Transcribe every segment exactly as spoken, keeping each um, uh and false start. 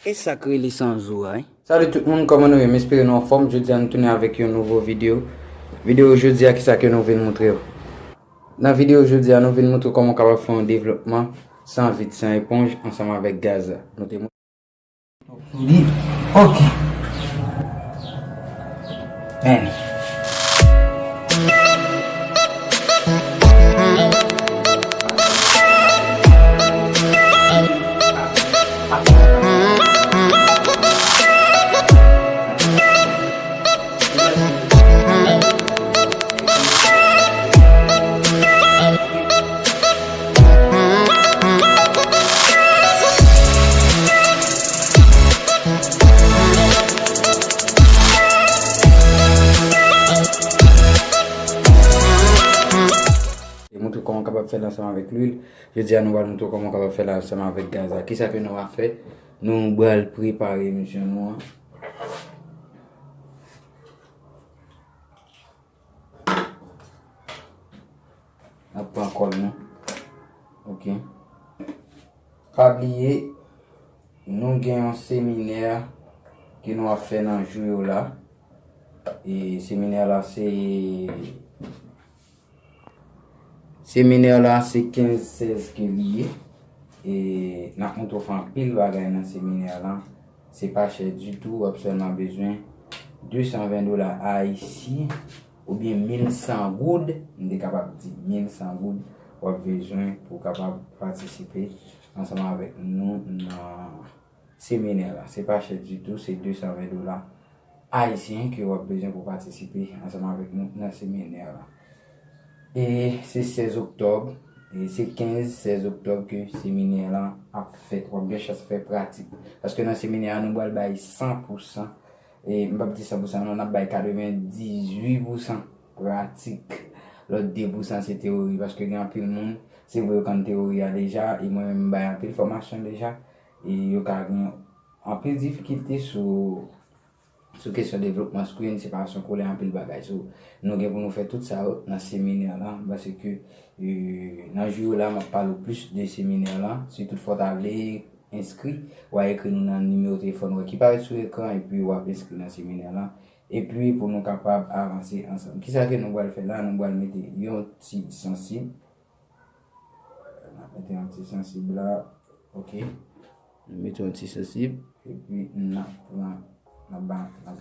E sa k rele san zo a, wi. Salut tout moun, kòman nou ye? M espere nou anfòm. Jodi a nou tounen avèk yon nouvo videyo. Videyo jodi a, kisa ke nou vin montre w? Nan videyo jodi a, nou vin montre w kòman w kapab fè yon devlopman san vit, san eponj, ansanm avèk gaz la. Nou te Solid. Ok. Man. E montre kòman w kapab fè l ansanm avèk lwil. Jodi a, nou pral montre w kòman w kapab fè l ansanm avèk gaz la. Kisa ke nou va fè? Nou pral prepare emisyon nou an. N ap pran kòl nou. Ok. Pa bliye, nou gen yon seminè ke nou ap fè nan jou yo la. E seminè la se, seminè la se kenz sèz ke li ye. E n ap montre w fè anpil bagay nan seminè la. Se pa chè ditou, w ap sèlman bezwen de san ven dola ayisyen oubyen mil san goud, m te kapab di mil san goud, w ap bezwen pou w kapab patisipe ansanm avèk nou nan seminè la. Se pa chè ditou, se de san ven dola ayisyen ke w ap bezwen pou patisipe ansanm avèk nou nan seminè la. E se sèz oktòb, e se kenz, sèz oktòb ke seminè la ap fèt. W ap gen chans fè pratik. Paske nan seminè a, nou pral bay san pou san. E m p ap di san pou san non, n ap bay katrevendizuit pou san pratik. Lòt de pou san se teyori. Paske gen anpil moun, se vre yo konn teyori a deja, e mwen menm m bay anpil fòmasyon deja. E yo ka gen anpil difikilte sou sou kesyon devlopman screen, separasyon koulè, anpil bagay. So, nou gen pou nou fè tout sa yo nan seminè la. M panse ke, e, nan jou yo la, m ap pale w plis de seminè la. Si toutfwa w ta vle enskri, w a ekri nou nan nimewo telefòn ou ki parèt sou ekran, epi w ap enskri nan seminè la. Epi pou nou kapab avanse ansanm. Kisa ke nou pral fè la? Nou pral mete yon ti sansib. N ap mete yon ti sansib la. Ok. Nou mete yon ti sansib. Epi n ap pran, n ap ba, n ap,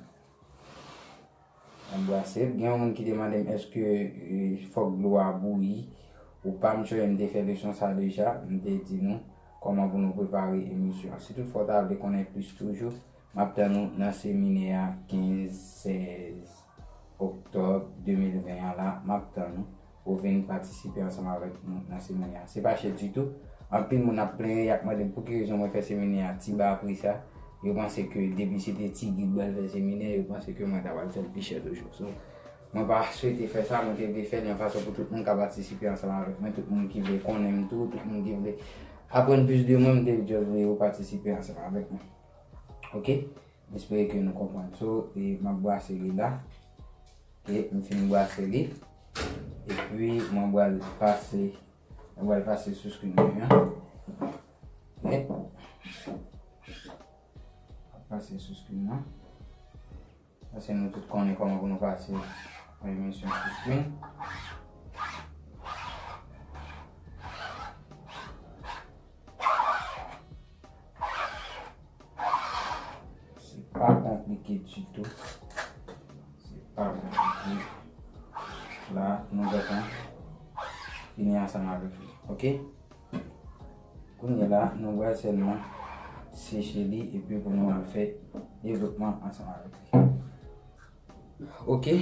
n ap brase l. Gen yon moun ki te mande m èske, e, fòk dlo a bouyi ou pa. M sonje m te fè leson sa deja. M te di nou kòman pou nou prepare emisyon an. Si toutfwa w ta vle konnen plis toujou, m ap tann ou nan seminè a kenz, sèz oktòb de mil ven an la. M ap tann ou pou vin patisipe ansanm avèk nou nan seminè a. Se pa chè ditou. Anpil moun ap plenyen, y ap mande m pou ki rezon mwen fè seminè a ti ba pri sa. Yo panse ke depi se te Ti Guy k pral fè seminè, yo panse ke mwen ta pral fè l pi chè toujou. So, mwen pa swete fè sa, mwen te vle fè l yon fason pou tout moun ka patisipe ansanm avèk mwen, tout moun ki vle konnen m tou, tout moun ki vle aprann plis de mwen, m te just vle yo patisipe ansanm avèk mwen. Ok? M espere ke nou konprann. So, e, m ap brase li la. E m fin brase li. Epi, mwen pral pase, mwen pral pase sou screen mwen an. Ok? M ap pase sou screen nan. Paske nou tout konnen kòman pou nou pase yon emisyon sou screen. Se pa konplike ditou. Se pa konplike. La, nou gentan fini ansanm avèk li. Ok? Kounye la, nou pral sèlman seche li epi pou nou al fè devlopman ansanm avèk li. Ok.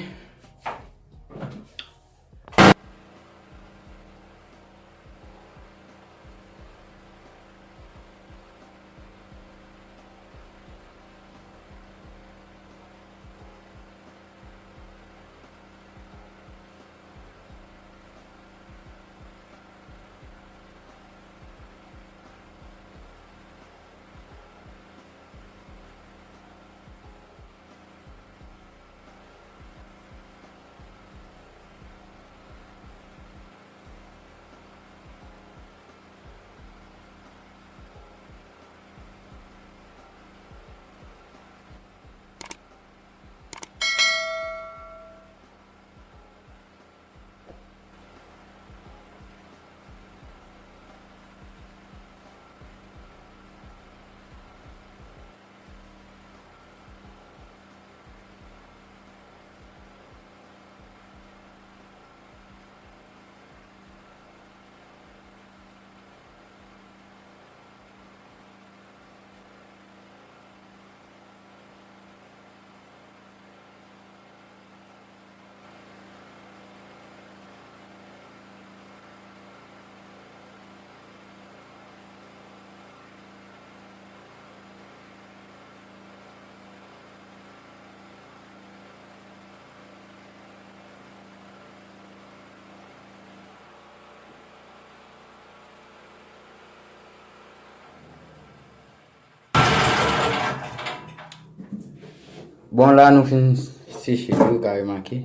Bon, la nou fin seche li, ou ka remake.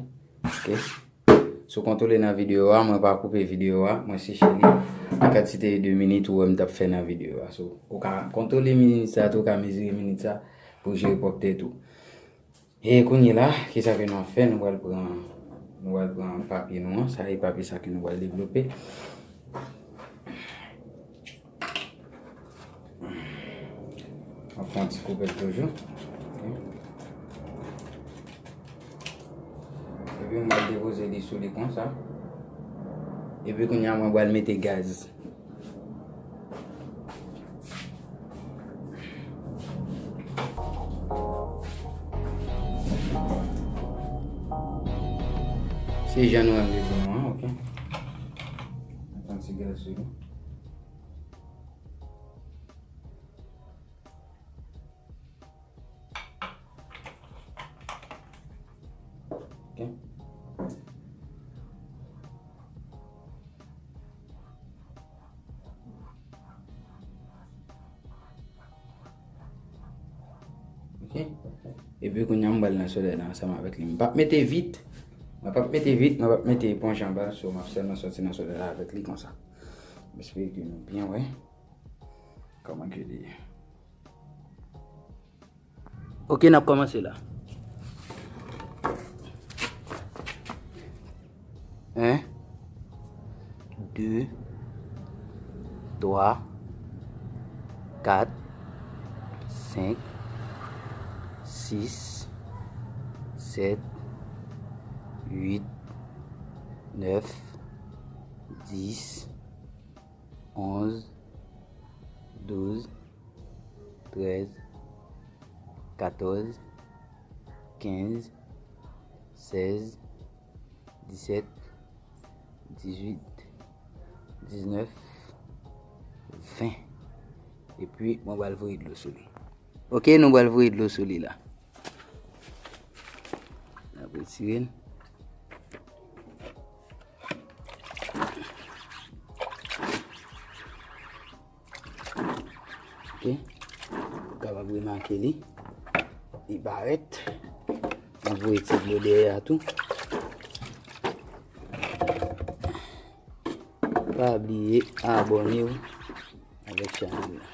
Ok. Si w kontwole nan videyo a, mwen pa koupe videyo a, mwen seche li. Nan kantite de minit ou wè m t ap fè nan videyo a. So, ou ka kontwole minit sa tou, ou ka mezire minit sa pou jere pwòp tèt ou. E kounye la, kisa ke nou ap fè? Nou pral pran, nou pral pran papye nou an. Sa e papye sa ke nou pral devlope. Mwen fè yon ti koupèt toujou. Ok. Epi mwen pral depoze li sou li konsa. Epi kounye a mwen pral mete gaz. Se jan nou wè m li pou nou an, ok. Mete yon ti gaz sou li. Ok. Ok. Epi kounye a m pral nan solèy la ansanm avèk li. M p ap mete vit. Mwen p ap mete vit, mwen p ap mete eponj anba l, so m ap sèlman sòti nan solèy la avèk li konsa. M espere ke nou byen wè kòman ke li ye. Ok, n ap kòmanse la. En, de, twa, kat, senk, sis, sèt, uit, nèf, dis, onz, douz, trèz, katòz, kenz, sèz, disèt, dizuit, diznèf, ven. Epi, mwen pral voye dlo sou li. Ok, nou pral voye dlo sou li la. N ap retire l. Ok. Ou kapab remake li. Li parèt. Mwen voye ti dlo dèyè a tou. Pa bliye abòne w avèk chanèl la.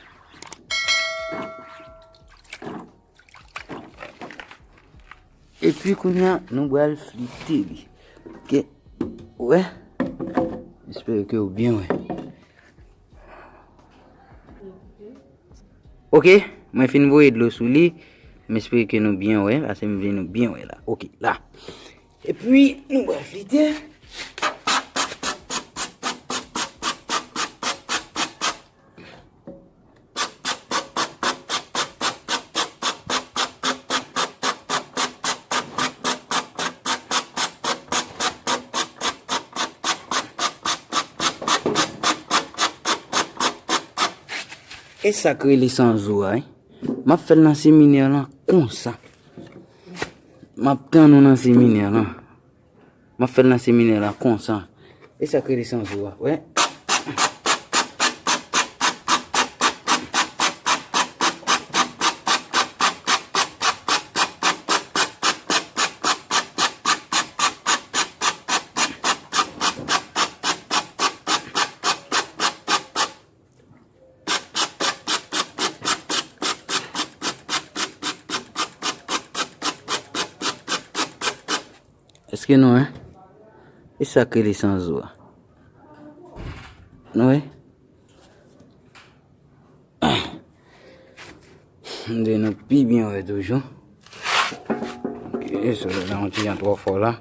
Epi kounye a, nou pral flite li. Ok. Wè. M espere ke w byen wè. Ok, mwen fin voye dlo sou li. M espere ke nou byen wè, paske m vle nou byen wè la. Ok, la. Epi, nou pral flite. E sa k rele san zo a, wi. M ap fè l nan seminè lan konsa. M ap tann ou nan seminè lan. M ap fè l nan seminè la konsa. E sa k rele san zo a, wè. Èske nou wè? E sa k rele san zo a. Nou wè? M vle nou pi byen wè toujou. Ok, solèy la yon ti jan twò fò la.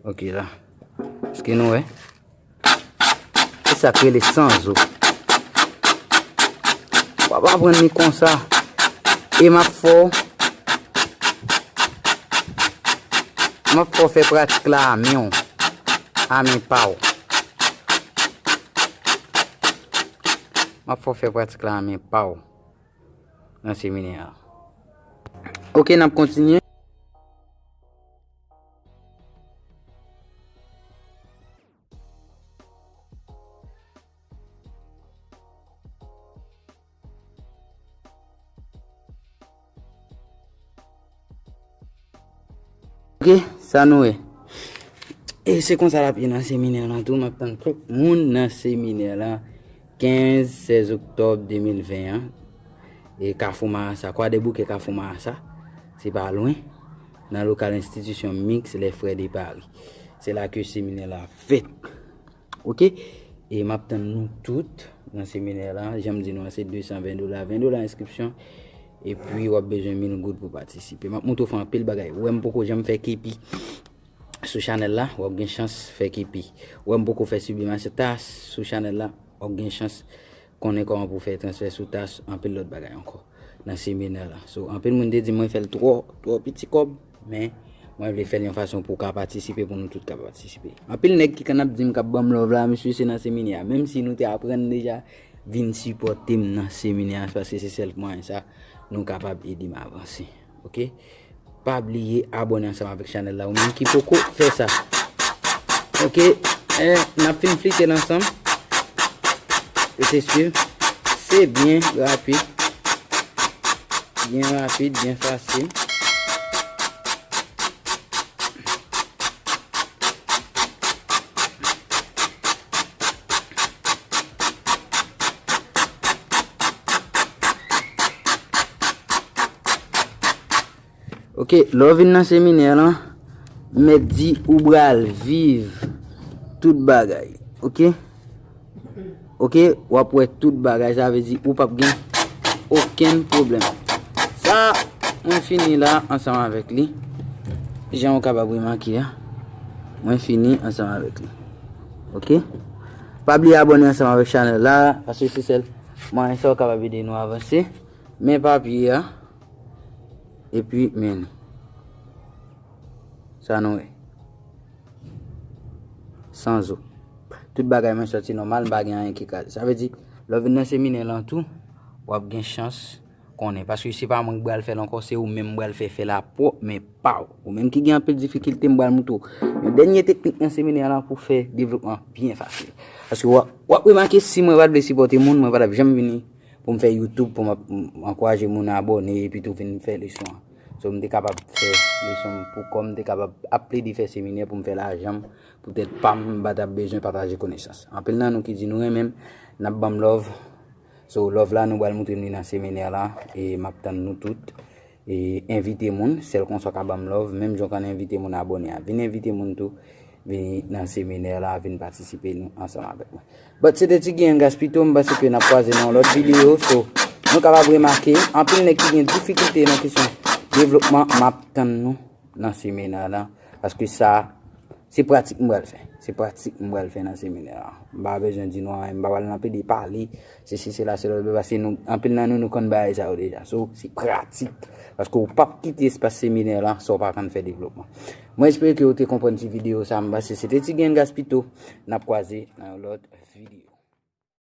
Ok la. Èske nou wè? E sa k rele san zo. W ap aprann li konsa. E m ap fè w, m ap fè w fè pratik la a men w, a men pa w. M ap fè w fè pratik la a men pa w nan seminè a. Ok, n ap kontinye. Ok, sa nou wè. E se konsa l ap ye nan seminè lan tou. M ap tann tout moun nan seminè lan kenz, sèz oktòb de mil ven an. E Kafou Marasa, Kwadèboukè Kafou Marasa, se pa lwen, nan lokal enstitisyon miks Les Frères de Paris. Se la ke seminè la fèt. Ok? E m ap tann nou tout nan seminè la. Jan m di nou an, se de san ven dola, ven dola enskripsyon. Epi w ap bezwen mil goud pou patisipe. M ap montre w fè anpil bagay. Ou wè m poko janm fè kepi sou chanèl la, w ap gen chans fè kepi. Ou wè m poko fè sublimasyon tas sou chanèl la, w ap gen chans konnen kòman pou fè transfè sou tas, anpil lòt bagay ankò nan seminè la. So, anpil moun te di mwen fè l twò, twò piti kòb, men mwen vle fè l yon fason pou w ka patisipe, pou nou tout ka patisipe. Anpil nèg ki konn ap di m k ap ban m love la, mesye, se nan seminè a. Menm si nou te aprann deja, vin sipòte m nan seminè a, paske se sèl mwayen sa nou kapab ede m avanse. Ok? Pa bliye abòne ansanm avèk chanèl la, ou menm ki poko fè sa. Ok, eh, n ap fin flite l ansanm. Rete swiv. Se byen rapid. Byen rapid, byen fasil. Ok, lè w vin nan seminè lan, m mèt di ou pral viv tout bagay. Ok? Ok, w ap wè tout bagay, sa vle di ou p ap gen okenn pwoblèm. Sa, mwen fini la ansanm avèk li. Jan w kapab remake a, mwen fini ansanm avèk li. Ok? Pa bliye abòne ansanm avèk chanèl la, paske se sèl mwayen sa w kapab ede nou avanse. Men papye a. Epi, men li. Sa nou wè. San zo. Tout bagay mwen sòti nòmal, m pa gen anyen ki kraze. Sa vle di, lè w vin nan seminè lan tou, w ap gen chans konnen. Paske se pa mwen ki pral fè l ankò, se ou menm m pral fè, fè l a pwòp men pa w. Ou menm ki gen anpil difikilte, m pral montre w yon dènye teknik nan seminè lan pou fè devlopman byen fasil. Paske w ap, w ap remake si mwen pa t vle sipòte moun, mwen pa t ap janm vini pou m fè YouTube, pou m ap, m ankouraje moun abòne epi tou vin fè leson an. So, m te kapab fè leson m pou kò m, m te kapab ap plede fè seminè pou m fè lajan m, poutèt pa m, m pa t ap bezwen pataje konesans. Anpil nan nou ki di nou renmen m, n ap ban m love. So, love la, nou pral montre m li nan seminè la, e m ap tann nou tout. E envite moun, sèl konsa w ka ban m love, menm jan w konn envite moun abòne a. Vin envite moun tou, vini nan seminè la, vin patisipe nou ansanm avèk mwen. But se te Ti Guy Gaspito, m panse ke n ap kwaze nan yon lòt videyo. So, nou kapab remake, anpil nèg ki gen difikilte nan kesyon devlopman, m ap tann nou nan seminè la. Paske sa, se pratik m pral fè. Se pratik m pral fè nan seminè la. M pa bezwen di nou anyen, m pa pral nan pede pale, se si, se la, se lòt, paske nou, anpil nan nou, nou konn bagay sa yo deja. So, se pratik. Paske w p ap kite espas seminè la san w pa konn fè devlopman. Mwen espere ke w te konprann ti videyo sa, m panse se te Ti Guy Gaspito. N ap kwaze nan yon lòt videyo.